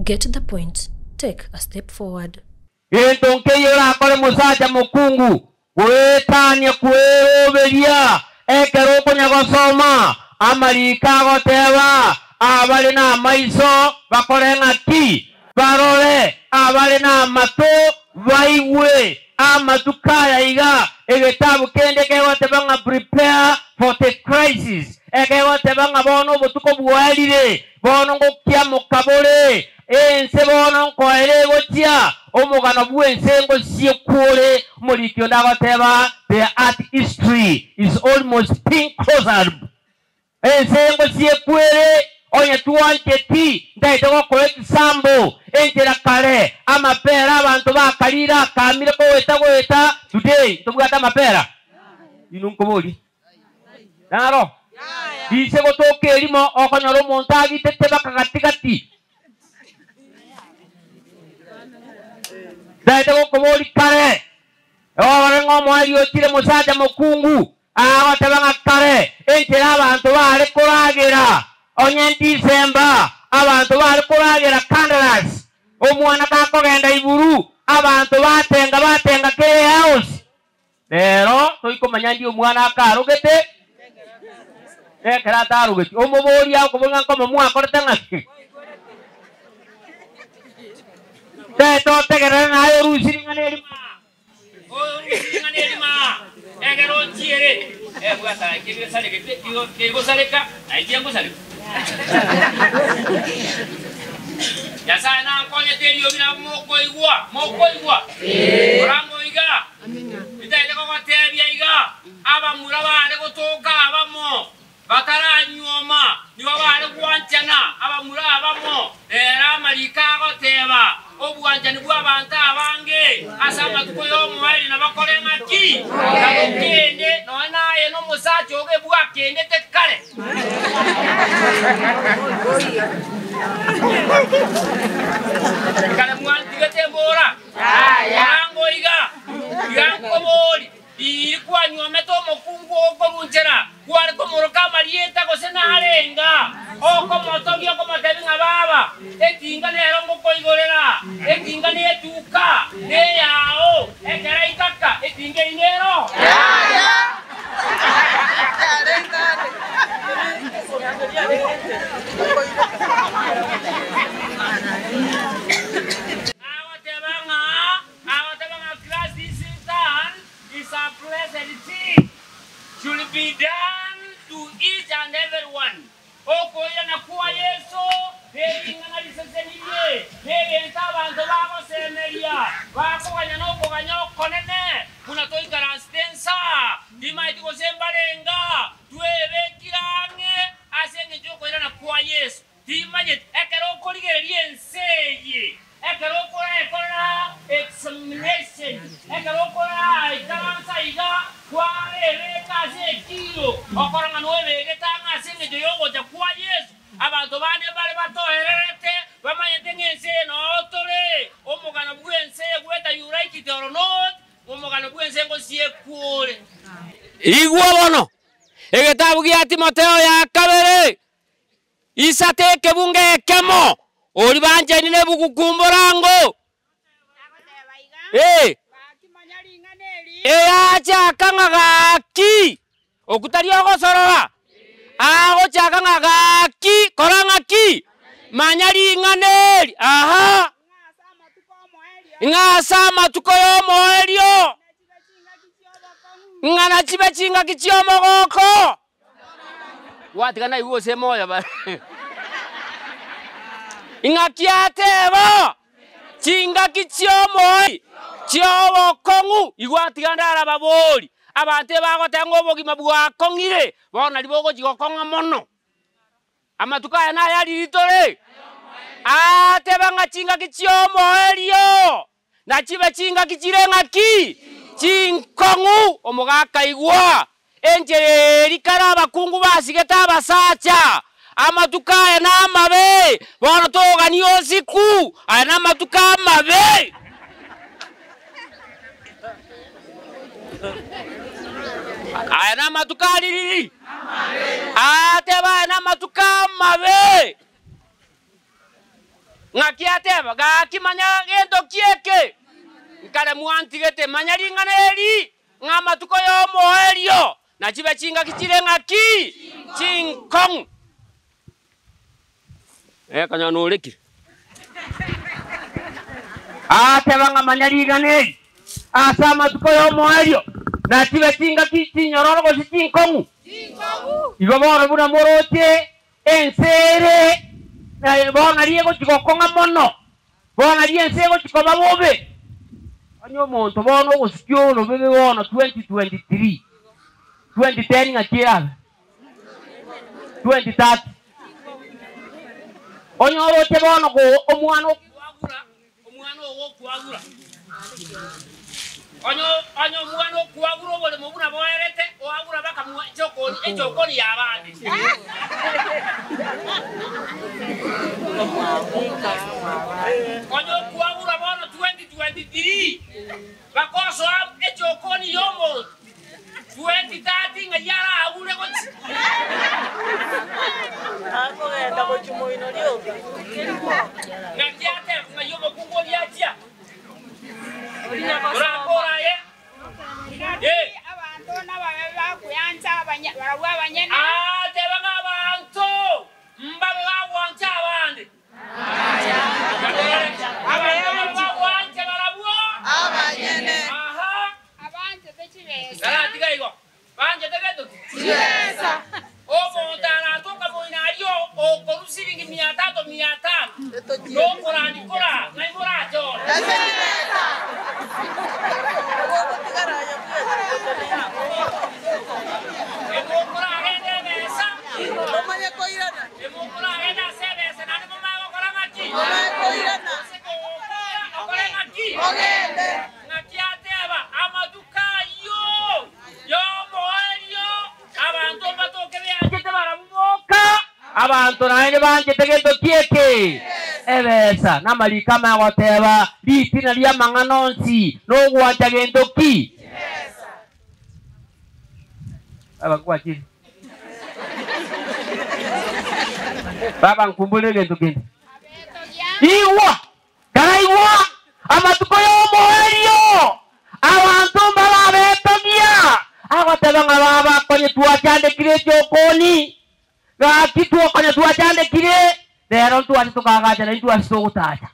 Get the point, take a step forward. Gento nkeiyo orakore mosacha mokungu, goetania kweroberia ekero okonya gosoma amariko agoteba, Abare namaiso bakore ng'aki? Barore, abare namato baigwe. Amatuko aya iga egetabu kende kegoteba ng'a Prepare for the Crisis, ekegoteba ng'a bono obotuko bwaerire, bono ngokiamoka bore, ense bono nkoera egochia, omogano bw'ense ngosiekwa ore. Omoriki onde agoteba The art history is almost being closed. Ense ngosiekwa ere, onye twancheti, ntaete gokora ekisambo, enchera kare, amapera abanto bakarire akamire kogoeta goeta, today ntobwate amapera? Inwe nkoborie. Naro? Rise gotoka erimo okonyora omonto agitete baka gati gati. Ntaete gokoboria kare, orore ng'a omoerio ochire mosacha mokungu, Agoteba ng'a kare enchera abanto baare koragera, onye Ndisemba abanto baare koragera kandarasi, omwana gakogenda iburu, abanto batenga batenga kera ehouse. Rero toikomanya ndi omwana akarogete nekero atarogeti. Omoboria akoboria ng'a nkomo mwakorete ng'aki? Tete otegerere naye orusie ring'ana eri maa. Orusie ring'ana eri maa, ekero ochiere, ebwata ekio gesaregete, kegosareka, na inche ngosareka. Nyasae nankonyete eriogi nabo mokoigwa, mokoigwa? Korango iga, ntaete kogotebia iga, abamura baare gotoka abamo, Bataranyuoma, nigo baare gwanchana abamura abamo. Rero amariko agoteba, Obwanchani bw'abanto abange ase amatuko y'omoerio nabakore ng'aki? Nabokende, nonya naye nomosacha oge bwakendete kare. Kare mwantigete mbora? Korango iga, tiga nkoborie, Riiri kwanyuomete omokungu oo korwa nchera, kware komoroka amarieta gose narenga, okomotogia okomotebia ng'a baba, etinga nero ngokoigorera, etinga netuka, neyao, ekero aikaka, etinga eyio nero? Agoteba ng'a Agoteba ng'a Christ is return is a blessed thing should be done to each and every one. Okoirana kwa Yeso nering'ana risesenirie, negento abanto bagosemeria, bakoganya nokoganya okonene, buna toikaransete ensa, timaeti gose mbarenga, twebekire ang'e ase engencho y'okoirana kwa Yeso. Timanyeti ekero okorigereria ense eye, ekero okorekorera examination, ekero okoraikaransa iga kwarebeka ase ekiro, okora ng'a noebegete ang'e ase engencho y'ogocha kwa Yeso. Abanto bande mbare batoererete, bamanyete ng'a ense eye noo tore, omogano bw'ense eye whether you like it or not, omogano bw'ense ngosiekwa ore. Igwa bono, egetabu gia Timotheo ya kabere Isato ekebungo ekemo, oria banchaine nebuguku mborango. Ee, eyachaka ng'a gaki, okwo tari ogosorora, agochaka ng'a gaki, kora ng'aki? Manya ring'ana eri, aha, ng'a ase amatuko y'omoerio, ng'a nachibe chingaki chi'omogoko. Gwatiga naigwe gose moyo bare. Ing'aki ateba, Chingaki chi'omoyo chi'obokong'u. Igwa tiga ndarababori, abanto ebagoteba ng'a obogima bwakong'ire, bono nario bogochia gokong'a mono. Amatuko aya naya riiri tore? Ateba ng'a chingaki chi'omoerio Nachibe chingaki chire ng'aki? Chinkong'u. Omogaka igwa, enchera eri kare abakungu basigete abasacha, amatuko aya namabe, bono toganie osiku, aya namatuko amabe. Aya namatuko aririri? Ateba aya namatuko amabe. Ng'aki ateba, Gaki manya gento ki eke? Nkare mwantigete, manya ring'ana eri, ng'a amatuko y'omoerio nachibe chingaki chire ng'aki? Chinkong'u. Eh, konya norekire. Ateba ng'a manya ring'ana eri, ase amatuko y'omoerio nachibe chingaki chinyororo gose chinkong'u. Igo bono buna moroche Ense ere na bono nario egochia gokong'a mono, bono nario ense egochia koba bobe. Onye omonto bono ogosikia orobebe bono 2023, 2010 ng'aki erabe? 2030. Onye oroche bono ko omwana okwagura, omwana ogo okwagura. Onye onye omwana okwagura oboremo buna boerete, oagura bakamua echokoni echokoni y'abande. Onye okwagura bono 2023, bakosoa echokoni y'omonto 2030 ng'ai araagure gochia. Akogenda gochia moino rioka. Ng'aki ateba ng'ai omokungu oria achia? Orakore aye? Eh. Abanto nababe bakweancha barabwo abanyene. Ateba ng'a abanto mbabe bagwancha abande. Abanto mbabe bagwancha barabwo Abanyene. Aha. Abanchete chibesa. Taratiga igo. Banchete gento ki? Chibesa. Omonto aratoka moino aria okorua siringi mia tatu mia tano, nokorandi kora, ng'ai morachore? Ase chibesa. Emokoragenda ebesa, Omanye koirana. emokoragenda ase ebesa naende momanye gokora ng'aki? Omanye koirana. Ase kogokora, okore ng'aki? Ogende. Ng'aki ateba, Amatuko ayio y'omoerio abanto mbatoke beanchete barabwo boka, abanto naende banchete gento ki eke? Ebesa. Namariko amaya goteba, Ritina ri'amang'ana onsi nogwancha gento ki? Baba nkwachire. Baba nkumbure egento kende. Igwa! Karaigwa amatuko y'omoerio, abanto mbarabetogia, agoteba ng'a baba konye twachandekire echokoni, gaki twokonya twachandekire, rero ntwache tokaagacha naintwe ase togotacha.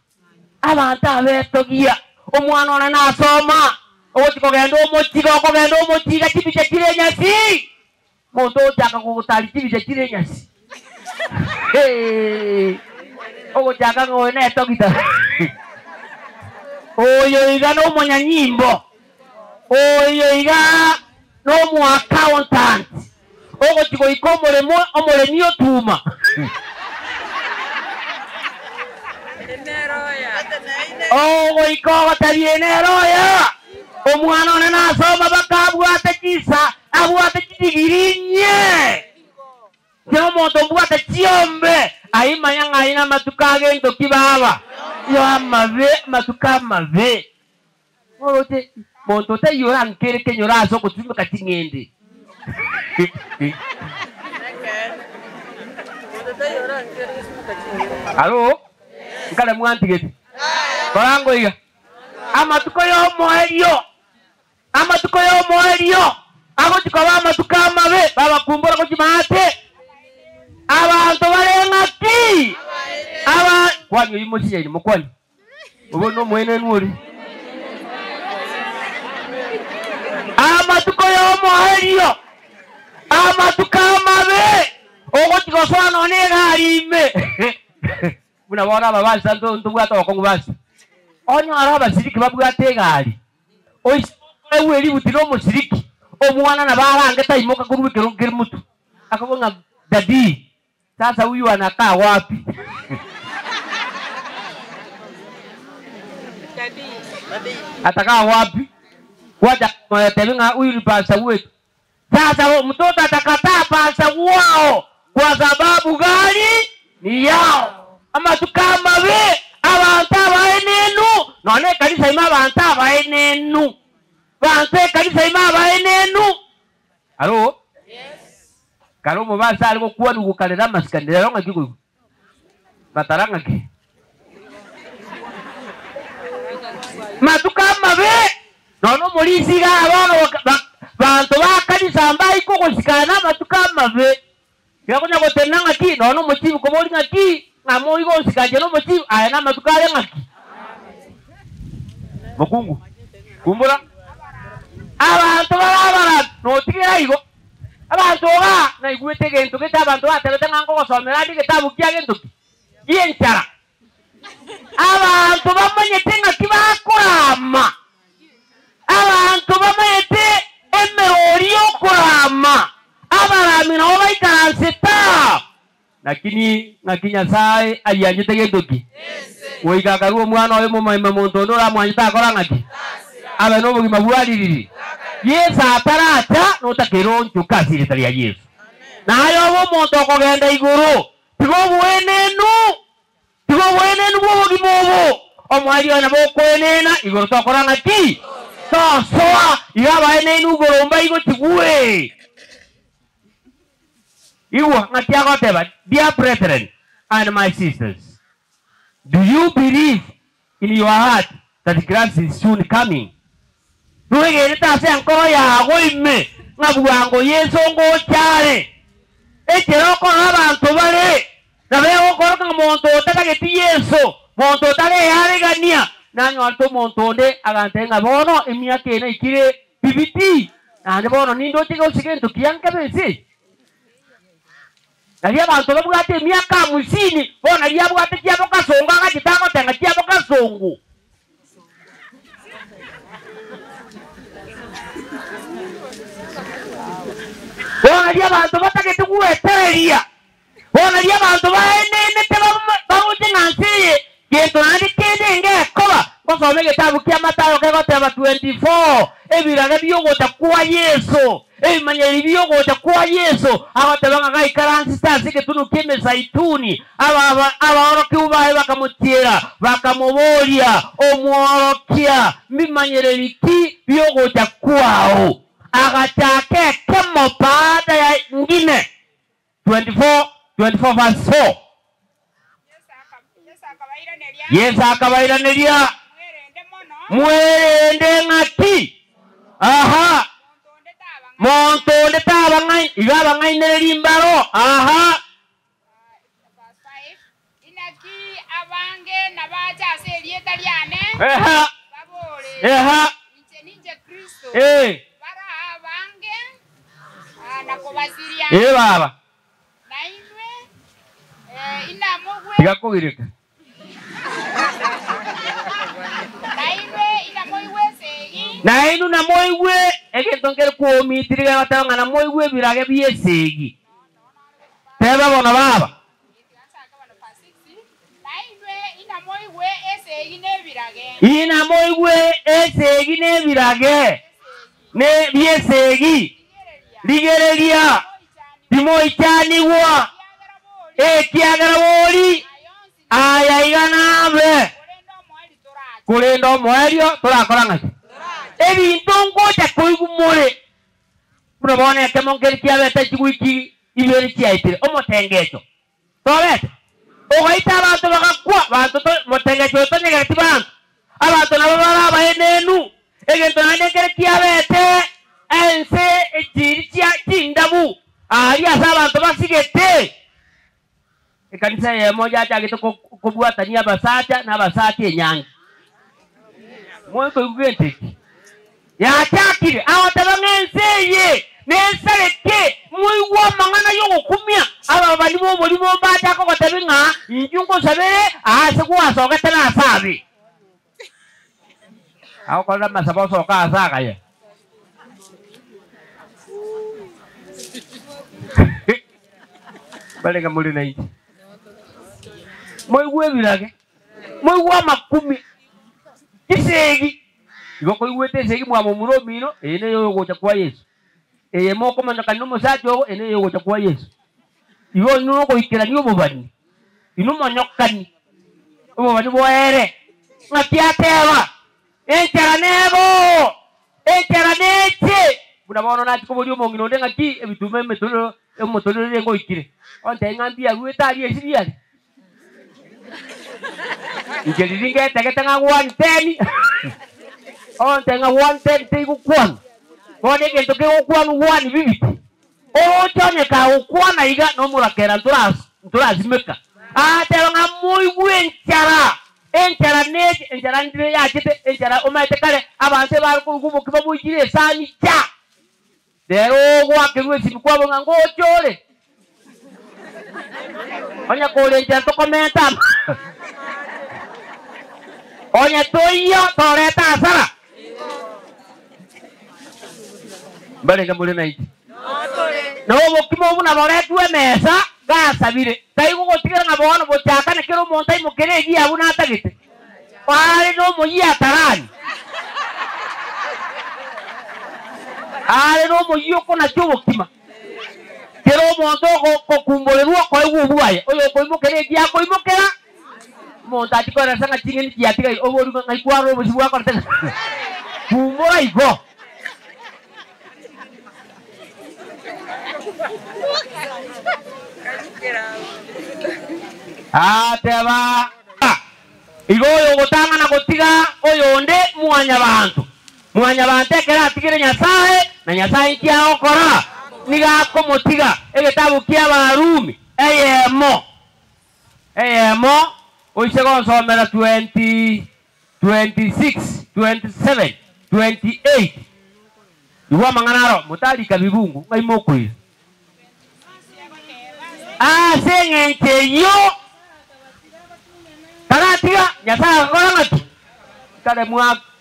Abanto abetogia, omwana one nasoma, ogochia kogenda omochiga okogenda omochiga chibicha chire enyasi, Monto ogochaka kogotaria chibicha chire enyasi. Hee! Ogochaka ng'a oyo netogita. Oyo iga nomonyanyimbo. Oyo iga nomoaccountant. Ogochi goika omoremo omoremi otuma. Ogoika ogotebi nere oyo. Omwana one nasoma baka abwate chisa Abwate chidigiri inye, kera omonto mbwate chiombe. Aye manya ng'a aye namatuko agento ki baba? Yo amabe, amatuko amabe. Oroche monto taiyo orankere kenyoro ase ogotumeka ching'ende. Alo, nkare mwantigete? Kora ngoiga. Amatuko y'omoerio. Amatuko y'omoerio agochia koba amatuko amabe, babakumbora gochia maate. Abanto bare ng'aki? Aba kwani oyio mosinyaine mokwani? Obo nomoenenu ore. Amatuko y'omoerio, amatuko amabe, ogochia gosoa nonya egari ime. Buna bono ababasa ntobwate obokong'u base. Onyore abasiriki babwate egari. Oise gokoegwa eributi nomosiriki, omwana nabo arange taimoka korwa ekerogo kere motwe, akobua ng'a daddy, sasa huyu anakaa wapi? Atakaa wapi? Gwacha komoetebia ng'a huyu ni pastor wetu. Sasa mtoto atakataa pastor wao kwa sababu gari ni yao. Amatuko amabe, abanto abaenenu, nonya ekanisa ime abanto abaenenu, banto ekanisa ime abaenenu. Alo? Kare omobasi are gokwanigwa gokarera amasikani, rero ng'aki okoigwa? Batara ng'aki? Matuko amabe, nonya omorisia iga bono banto ba kanisa mbaikwe gosikana amatuko amabe. Tiga konya gotenena ng'aki, nonya omochibi koboria ng'aki, ng'a moigo onsika inche nomochibi, aya namatuko are ng'aki? Mokungu, kumbura. Abanto bare abarambi, notigera igo. Abanto igaa, naigwete egento gete abanto batebete ng'a nkogosomera ande egetabu kia gento ki? Gi'enchara. Abanto bamanyete ng'aki bakorama, abanto bamanyete emerori y'okorama, abarami nabo baikaransete aa. Lakini ng'aki Nyasae ayianchete gento ki? Goika akarua Omwana oye omomaima monto onde oramwanche takora ng'aki? Abe nobogima bwa ririri. Yeso ataracha notakeire oonchoke ase erieta ria Yeso. Naye obe omonto okogenda igoro, tiga oboenenu. Tiga oboenenu bw'obogima obo, omoerio oye nabo okoenena, igoro tokora ng'aki? Tosoa, iga abaenenu igoro mbaigotigwe. Igwa ng'aki agoteba, Dear brethren and my sisters, do you believe in your heart that Christ is soon coming? Noegenete ase enkoro yago ime ng'a bwango Yeso ngocha are? Enchera okorora abanto bare, nabo egokoroka ng'a monto otagageti Yeso, monto otarearegania, nanyorete omonto onde agantebia ng'a bono emiaka eye naikire bibiti, naende bono nindoche gose gento kiya nkebe ense eye. Nario abanto babwate emiaka hamsini, bono nario abwate chiabo kasongo agachete agotenga chiabo kasongo. Bono nario abanto batagete gwetereria, bono nario abanto baenenete baroche ng'a nse eye gento naende kende ngekoba. Ngosoma egetabu kia Mathayo kegoteba 24, ebirage bi'ogocha kwa Yeso. Ebimanyereri bi'ogocha kwa Yeso, agoteba ng'a gaikaransete ase egetunwa ki'Emesaituni, abaorokigwa baye bakamochiera, bakamoboria, Omworokia, mbimanyereri ki bi'ogocha kwao? Agachaka ekemo baada ya ingine. 24, 24 verse 4. Yeso akabairaneria, Mwerende ng'aki? Aha! Monto onde tabang'aini, iga abang'ainererie mbaro. Aha! Eha! Eha! Ee! Ee baba. Tiga kogireka. Nainwe namoigwe egento nkere kwomitire gegoteba ng'a namoigwe ebirage bi'esegi. Teba bono baba. Inamoigwe esegi nebirage bi'esegi. Rigereria, timoichanigwa, ekiagera bori aya iga nabe, korende omoerio torakora ng'aki? Ebinto ngocha koigwa more, buna bono ekemo nkeri kiabete chigwiki ibere chiaetire, omotengecho. Tobete ogaita abanto bagakwa, banto to, motengecho oyo tonyegereti banto. Abanto nabo bare abaenenu. Egento naende nkere kiabete ense echiiri chia chindabu, aaria ase abanto basigete. Ekanisa eyemo yachagete kobwatania abasacha na abasacha enyangi. Mokoigwa gento eki? Yachakire agoteba ng'a ense eye nensareke, moigwe amang'ana y'ogokumia. Ababani b'oborimo mbachake gotebia ng'a inchuo nkosabere aase gwasogete nase abe. Agokorera amasabo osoke aase agaya. Mbarenge more nainche. Moigwe ebirage, moigwe amakumi, chisegi. Igo koigwete esegi mwamomura omino, eye neyogocha kwa Yeso. Eye mokomanyekana nomosacha ogo, eye neyogocha kwa Yeso. Igo inwe nogoikerania obobani, inwe monyokani obobani boere. Ng'aki ateba, Enchera nebo, enchera neche. Buna bono nachia koboria omong'ina onde ng'aki ebituma emetorero omotorero erenge oikire, ontebie ng'a mbiaruete aria ase biare. Inche riria ngetegete ng'a gwantemi. Onte ng'a one ten teigokwanwa. Bono egento kegokwanwa one bibiti. Oroche onye kagokwana iga nomorakera ntorasimeka. Ateba ng'a moigwe enchara. Enchara ne enchara ndire yachete enchara omanyete kare abanto ebare koruga oboki baboichire esani cha. Rero ogwakerwa esimi kwabo ng'a ngocha ore. Onye kore enchara tokomenta ama. Onye toiyo toreta hasara. Mbarenge more nainche. Na obokima obwo naboretwe emesa gasabire. Taigogotigera ng'a bono bochakane kera omonto aimokere egiya buna atagete. Are nomoyia atarani. Are nomoyia okonacha obokima. Kera omonto ogokumborerwa okoegwa obwaye. Oyo okoimokera egiya akoimokera. Omonto achie koeresa ng'a ching'eni chiatigaire oborwe ng'a ng'ai kwarora obosio bwakorete ng'a kumbora igo. Ateba, Igo oyo ogotang'ana gotiga oyonde mwanyabanto. Mwanyabanto ekero atigire Nyasae, na Nyasae inki agokora? Nigo akomotiga. Egetabu ki'Abarumi eyemo eyemo oise gonsomera 20 26, 27, 28. Igwa amang'ana aro, motarika bibungu, ng'ai mokoira. Ase engencho eyio karatiga Nyasae agakora ng'aki? Kare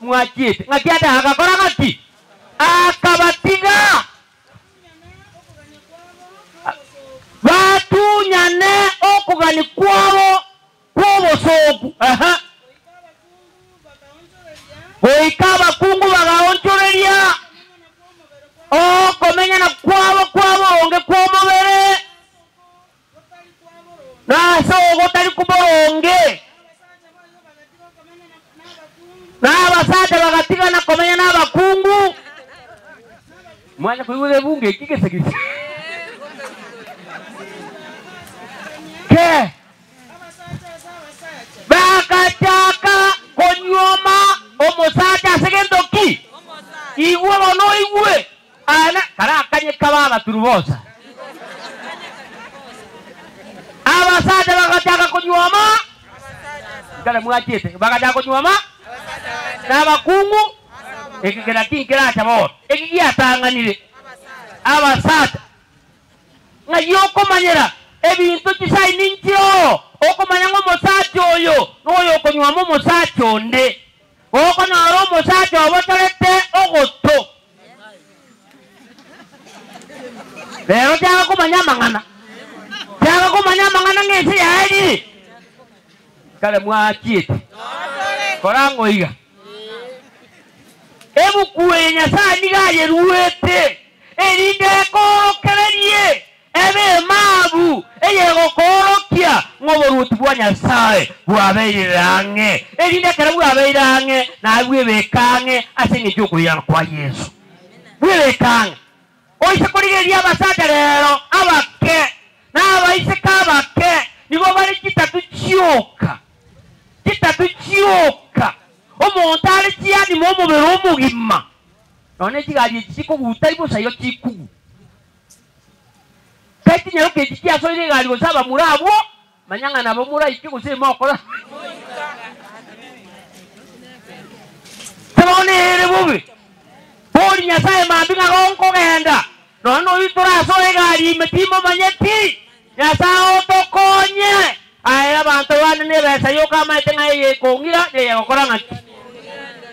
mwachiete ng'aki ande agakora ng'aki? Akabatiga batunyane okogania kwabo kw'obosooku. Aha. Goika abakungu bagaonchoreria okomenyana kwabo kwa boronge kw'omobere, na ase ogotari boronge, na abasacha bagatigana komenya nabakungu. Mwanya koigwa ebunge eki gese gese ke. Bagachaka konyuoma omosacha ase gento ki? Igwe bono oigwe ana karakanye kaba abaturubosa. Abasacha bagachaka konyuoma nkare mwachete bagachaka konyuoma na abakungu eke kera tinkeracha bono eki giatang'anire abasacha Ng'ai okomanyera ebinto chisaini nchio okomanya ng'a omosacha oyo noyo okonyuoma omosacha onde? Gokonyora omosacha obochorete ogoto. Rero tiaga komanya amang'ana, tiaga komanya amang'ana ng'a ense yaerire. Kare mwachiete kora ng'o iga? Ebuku eye Nyasae nigo ayeruete, erinde ekoorokererie ebe emabu eyegokoorokia ng'a oboruoti bwa Nyasae bwabeire ang'e, erinde ekero bwabeire ang'e naye bwebeke ang'e ase engencho y'okoirana kwa Yeso. Bwebeke ang'e. Oise korigereria abasacha rero abake na abaiseke abake nigo bare chitatu chioka, chitatu chioka. Omonto are chianima omobere omogima, nonya ne chigari echi chikoguta bosa igo chikugu. Kai chinyaroka echi chiasoire egari gose abamura abwo, manya ng'a nabo moraike gose mokora. Bono ere bobe, bori Nyasae mambia ng'a gonkogenda, nonya noyio torasoe egari ime timomanyeti. Nyasae otokonye! Aye abanto bande nebesa yoka amaete ng'a eye ekong'ira neye egokora ng'aki.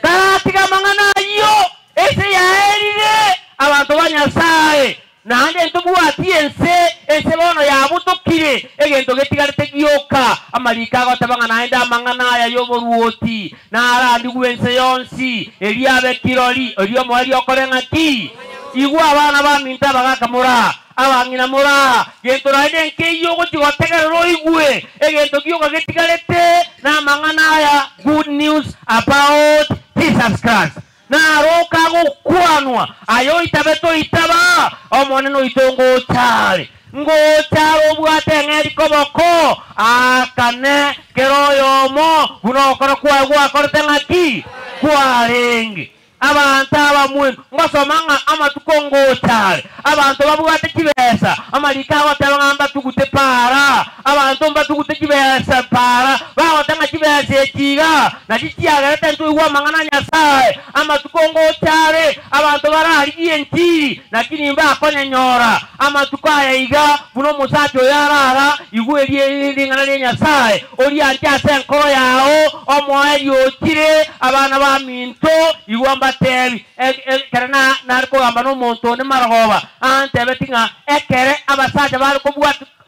Karatiga amang'ana ayio, ense yaerire abanto ba Nyasae, naende ntobwati ense, ense bono yabutokire, egento getigarete gioka. Amariko agoteba ng'a naende amang'ana aya y'oboruoti narandigwe ense yonsi, erio abe kirori, erio omoerio okore ng'aki? Igwa abana baminto abagaka moraa, Abang'ina moraa, gento naende nkeyio ogochia gotegerera oigwe, egento gioka getigarete namang'ana aya Good News About Jesus Christ. Naro kagokwanwa, aye oitabe toitaba, Omonene oito ngocha are. Ngocha are obwate eng'eri koboko, aakane kera oyomo buna ogokora kwaye gwakorete ng'aki? Kwarenge. Abanto abamwenu, ngosoma ng'a amatuko ngocha are, abanto babwate chibesa, amariko agoteba ng'a mbatugute para, abanto mbatugute chibesa para, bagoteba ng'a chibesa echi iga nachi chiagerete ntoigwe amang'ana a Nyasae. Amatuko ngocha are, abanto bararigie enchiri, lakini mbakonyenyora. Amatuko aya iga, buna omosacha oyo arara, igwa erio ring'ana ria Nyasae, orianche ase enkoro yao, omoerio ochire, abana baminto, igwa mbatebi. Ekere nare kogamba nomonto onde marogoba, antebeti ng'a ekere abasacha bare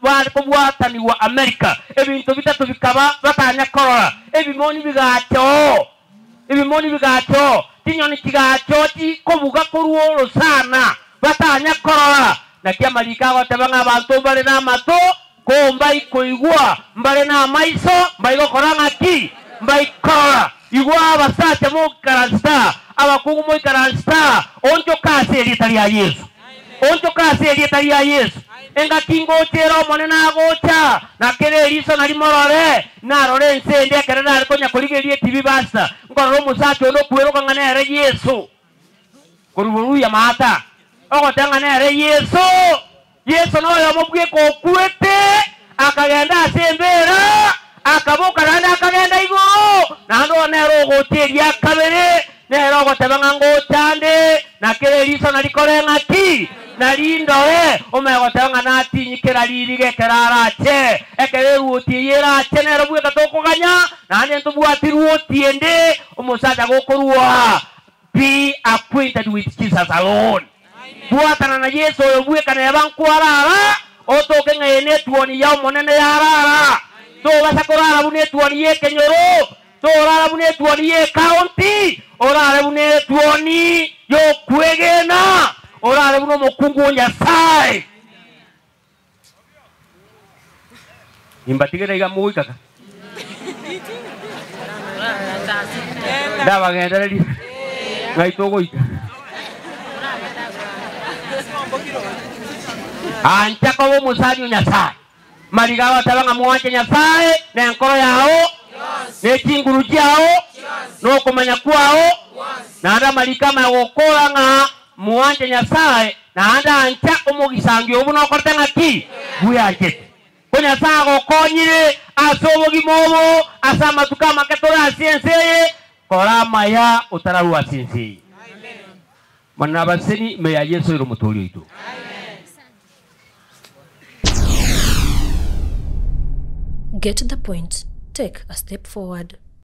bare kobwatanigwa Amerika, ebinto bitato bikaba batanya korora, ebimoni bigacha oo, ebimoni bigacha oo, chinyoni chigacha oo chikobuga korwa orosana, batanya korora. Naki amariko agoteba ng'a abanto mbare namato, ko mbaikoigwa, mbare namaiso, mbaigokora ng'aki? Mbaikorora. Igwa abasacha moikaransete, abakungu moikaransete, onchoka ase erieta ria Yeso. Onchoka ase erieta ria Yeso. Engaki ngocha ere Omonene agocha, na kera eriso narimorore, narore ense ende ekero nare konya korigereria etibi basta, nkorora omosacha onde okweroka ng'a nere Yeso. Korwa boruya maata, ogoteba ng'a nere Yeso. Yeso noyomo bweka okwete, akagenda ase embeera, akaboka naende akagenda igoro, naende oyo nere ogocha eria kabere, nere ogoteba ng'a ngocha nde, na kera eriso narikore ng'aki? Narindore. Omanye goteba ng'a natinyi kera ririga ekero arache. Ekero eruoti eyio erache nero bweka tokoganya, naende ntobwati ruoti ende, omosacha gokorua Be acquainted with Jesus alone. Bwatana na Yeso oyo bweka neba nkwarara, otoke ng'a eye netuoni ya Omonene yarara. Tobasa korara buna etuoni y'ekenyoro, torara buna etuoni y'ecounty, orare buna etuoni y'okwegena, orare buna omokungu o Nyasae. Nimbatigere iga mogoika ka? Ndabagendererie ng'ai togoika. Ancha koba omosani o Nyasae. Mariga agoteba ng'a mwanche Nyasae nenkoro yao, ne chinguru chiao, na okomanya kwao, naende amariko amaya gokora ng'a mwanche Nyasae Naende ancha omogisangio oo buna okorete ng'aki? Bweanchete. Ko Nyasae agokonyire ase obogima obo ase amatuko amake tore ase ense eye, kora amaya otararua ase ense eye. Mana nabaseseni ime ya Yeso ere Omotoori oito. Get the point, take a step forward.